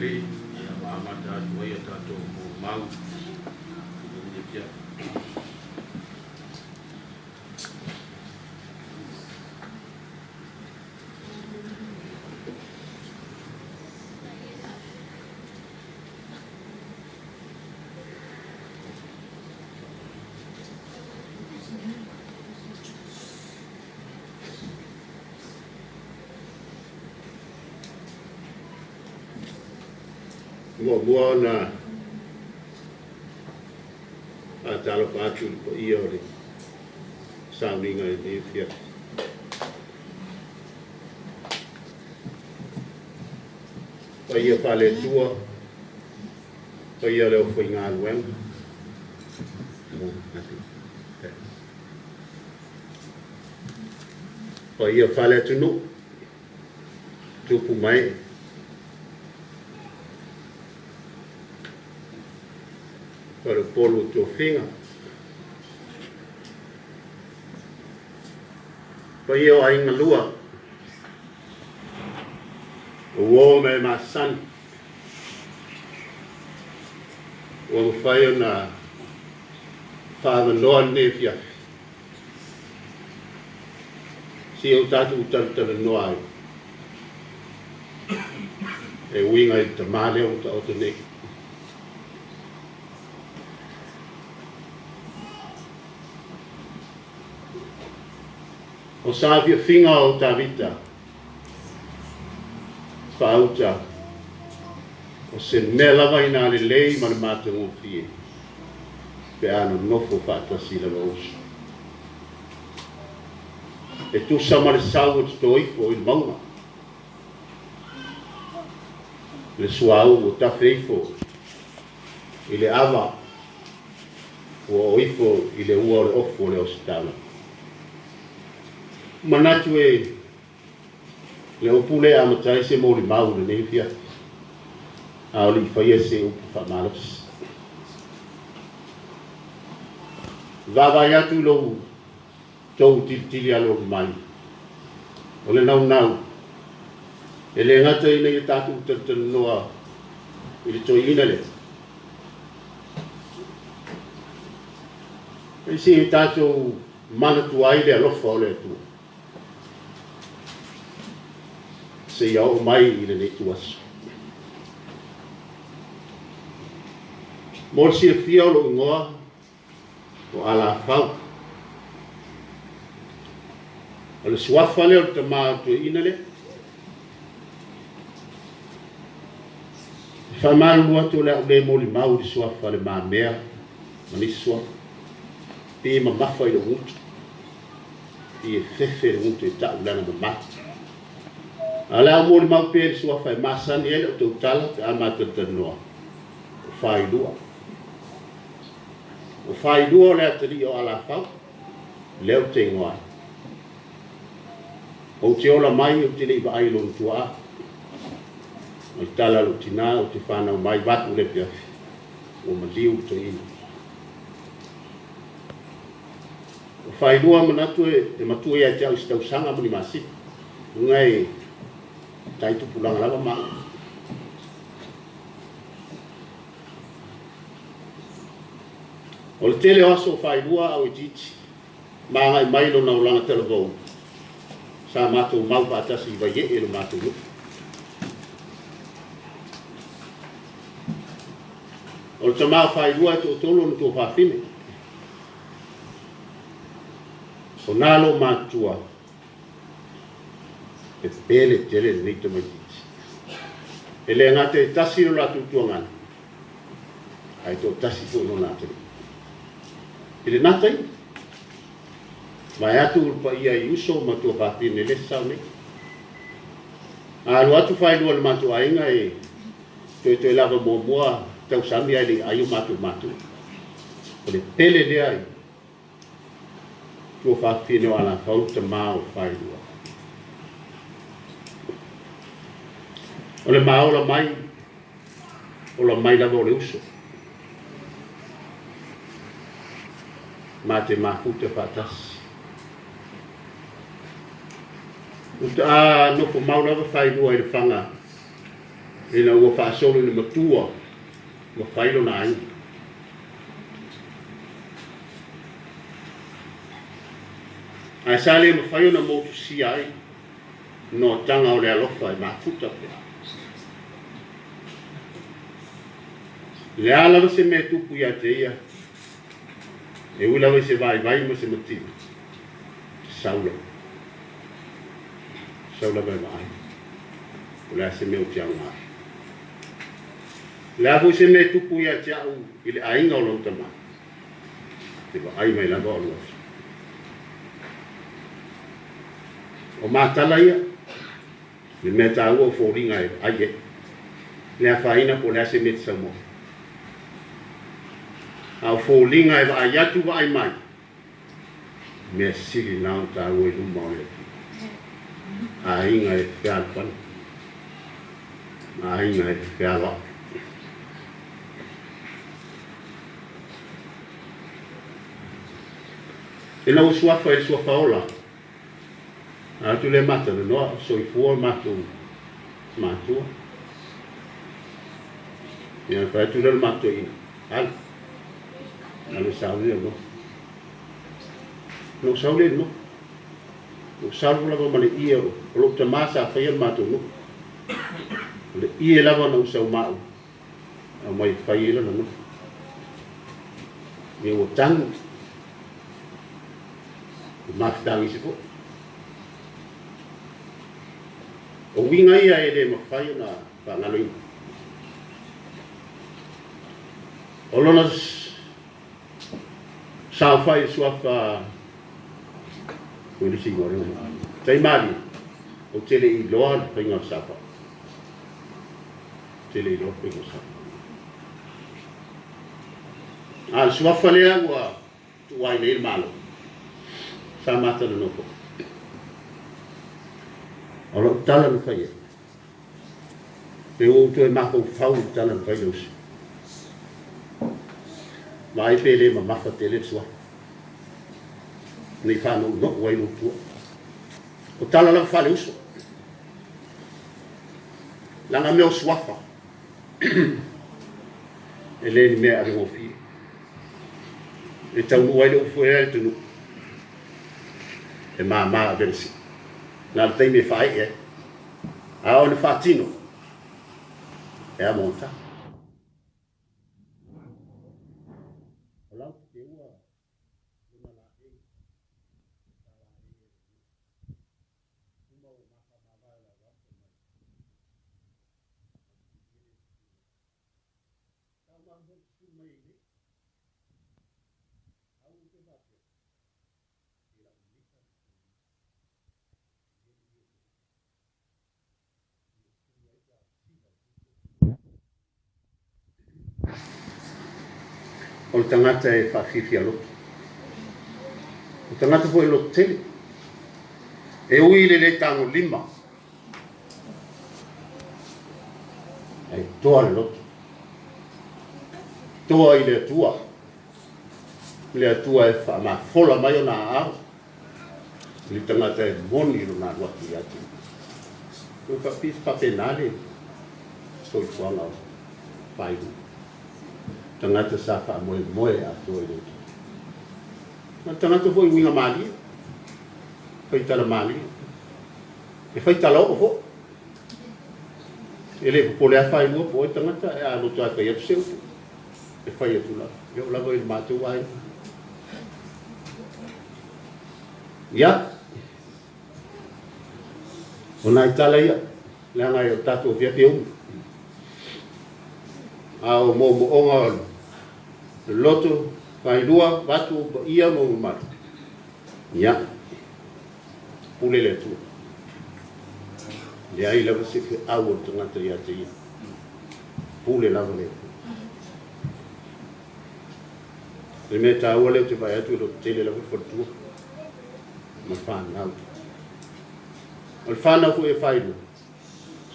Alii ma amata atu ai a tatou molimau i lenei afiafi. Muamua ona faatalofa atu i le paia o le sauniga i lenei afiafi. Paia faale-Atua, paia o le aufaigaluega. Paia faale-atunuu, tupu ma ee. Faleupolu o tofiga. Paia o aiga lua, o uo ma e masani, ua mafai ona faaavanoa lenei afiafi se i o tatou talatalanoa ai e uiga i le tamā lea ua taoto nei. O saafiafiga o Tavita faauta o se mea lava ina lelei ma le matagofie pe a nonofo faatasi i lana uso. E tusa ma le sau o toto ifo i le mauga, le suauu ua tafe ifo i le ava ua oo ifo i le ua o le ofu o le ositaulaga. Manatu e le upu lea e amata ai se molimau i lenei afiafi, a o le i faia se upu faamalosi. Vaavaai atu i lou tou tilitili aloalu mai, o le naunau, e le gata ina ia tatou talatalanoa i le toeaina lea, ae se i tatou manatua ai le alofa o le Atua seia oo mai i lenei ituaso. Mo le silafia o lou igoa o Alafau. O le suafa lea o le tama o le toeaina lea. E faamalulu atu o le a ou le molimau i le suafa o Le Mamea ma nisi suafa. Pei e mamafa i lou gutu. Pei e fefe le gutu e ta'u leaga mama. A o le a ou molimau pea i le suafa e masani ai lau tautala pe a matalatalanoa, o Failua. O Failua o le atalii o Alafau, lea ou te igoa ai. Ou te ola mai ou te le i vaai i lona tuaa. O le tala a lou tinā, ou te fanau mai vaeatu le afiafi, ua maliu le toeaina. O Failua manatu e matua ia te au i se tausaga ma ni masina. Luga e tai tupulaga lava maua. O le tele o aso o Failua a o itiiti ma agai mai lona olaga talavou, sa matou mau faatasi i Vaiee lo matou nuu. O le tama o Failua e toatolu ona tuafafine. O nā loomatutua e pele tele lenei tamaitiiti. E le gata e tasi lo latou tuagana, ae toatasi foi lona atalii. I lena taimi, vaeatu le paia i uso ma tuafafine le sao nei. A alu atu Failua i le matou aiga e toetoe lava muamua tausami ae le i ai o matou matua. O le pele lea i tuafafine o Alafau le tama o Failua. O le maola mai, ola mai lava o le uso. Ma te mafuta faatasi. Uta a nofo mau lava Failua i le faga. Ina ua faasolo i le matua ua fai lona aiga. Ae sa le mafai ona motusia ai noataga o le alofa e mafuta pea. Le a lava se mea tupu ia te ia, e ui lava i se vaivai ma se mativa, sau lava. Sau lava e vaai. O le a se mea ou te aoga ai. O le a foi se mea e tupu ia te au i le aiga o lou tama, e vaai mai lava o lou aso. O matala ia, le mea taua o foliga e vaai ai. Le afaina po o le a se mea e te saunoa. A o foliga e vaai atu vaai mai, mea sili na ona taua i luma o le Atua. Aiga e fealofani, aiga e fealoai. Ina ua suafa i le suafa ola, a atu lea matalanoa, soifua matou matua. Ia, fai atu lea le matou ina, alu, alu e sauni le nofo. Na ou sau lea i le nofo. Na ou salu lava ma le ie o lou tamā sa faia le matou nuu. O le ie lava na ou sau ma au, aumai e fai ai lana nofo. Ia ua tanu, ua mafutagisi foi. O uiga ia e le mafai ona faagaloina. O lona saofai i le suafa Taimalie, ou te le i iloa le faiga o le saofai. Ou te le i iloa le faiga o le saofai. A o le suafa lea ua tuuai nei le Malo. Sa matalanoa foi. O lau tala na fai ai. Pe ua ou toe mafaufau i le tala na fai le uso. Vaai pe le mamafa tele le suafa. Nei faanounou ai lou tua. O tala lava faale-uso. Leaga mea o suafa. E le ni mea e avegofie. E taunuu ai le upu foi lea i le atunuu. E mama ave le sii. Na o le taimi e faaee ai. A o le faatino, e amogata. O lau te ua lona laei sa laei e le uma ua mafa mavae o le auala fai mai. Sa ou mafaufau i mai ai nei. Au ou te faapea, e lau mita O le tagata e faafiafia loto. O le tagata foi e loto tele. E ui i le le tagolima, ae toa le loto. Toa i le Atua. Le Atua e faamafola mai ona aao. Le tagata e moni lona alu atu ia te ia. E faapena le soifuaga o Failua. Tagata sa faamoemoe atoa i le Atua. O le tagata foi uiga malie, faitala malie, e faitala oo foi. E le popole lava Failua po o ai tagata, e a loto lava e fai atu se upu, e fai atu lava. E oo lava i le matou aiga. Ia, o nai tala ia, leaga e o tatou afiafi e umi. A o moomooga o le loto, failua, vatu, paia ma mamalu. Ia, pule le Atua. Leai lava se feau o le tagata ia te ia. Pule lava le Atua. Le mea taua lea ou te vaai atu e lototele lava le faletua ma le fanau. O le fanau foi e failua,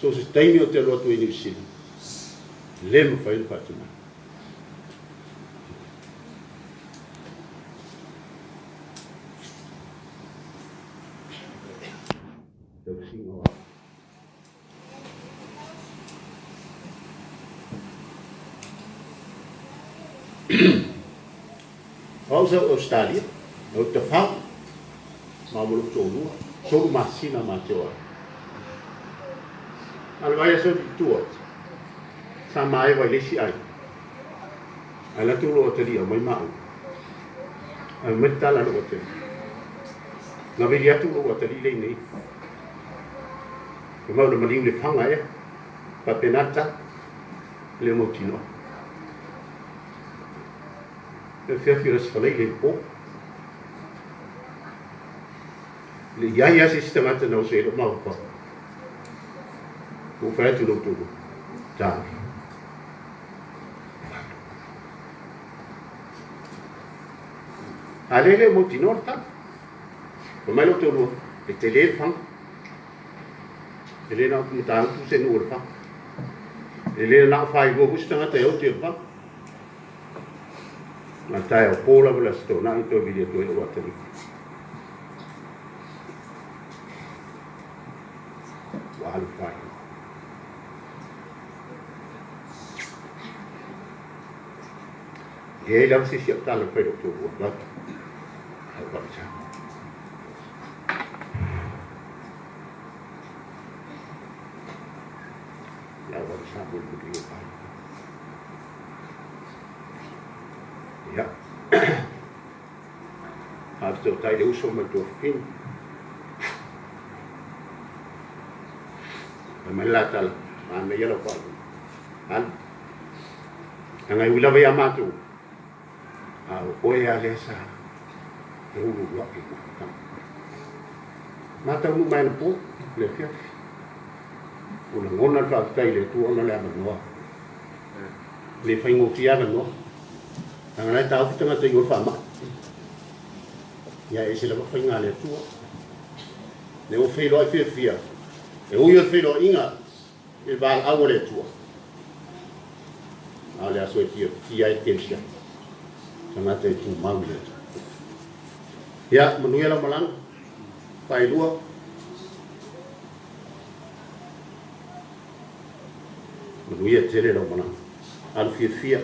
so o se taimi ou te alu atu ai i Niu Sila, le mafai ona faatinoina. Tausiga o O au sa ou Ausetalia, na ou tafao maua ma lou toalua, tolu masina matou ai. A o le vaiaso i tua, sa maeva i le isi aiga, ae alu atu lou atalii e aumai maua. Ae fai mai le tala a lou atalii, Na vili atu lou atalii lea i inei. Fai mai o le maliu i le faga ea. Faapena le tala. E le o mautinoa. Le afiafi o le Aso Faraile i le po. E le i i ai lava se isi tagata na oso i ai lou mafaufau. Ua ou fai atu i lou toalua, Tali. A lea e le o mautinoa le tala. Fai mai lou toalua, e tele le faga. E le na o Matautu se nuu o le faga. E le na o failua foi se tagata e oti o le faga. Na taeao po lava le Aso Toonai toe vili atu ai lou atalii. Ua alu failua. E leai lava se isi au tala na fai i lou toalua, avatu au faavasega. Le au vavasa mulimuli o vai. Ia. Faafetai i le uso mai Tuafafine. Fai mai le la tala, manaia lau faaiuga. Alu. Leaga e ui lava ia matou, a o oe lava lea sa feuluuluai i matou. Ma taunuu mai anapo i le afiafi. Ua lagona le faafetai i le Atua ona o le avanoa. E le faigofie avanoa. Leaga la e taofi tagata i o le faamai. Ia e ese lava faiga a le Atua. Lea ua feiloai fiafia. E ui o le feiloaiga i le valaau a le Atua. A o le aso e fiafia ai le kerisiano. Tagata e tumau i le Atua. Ia, manuia lau malaga. Failua. Manuia tele lau malaga. Alu fiafia.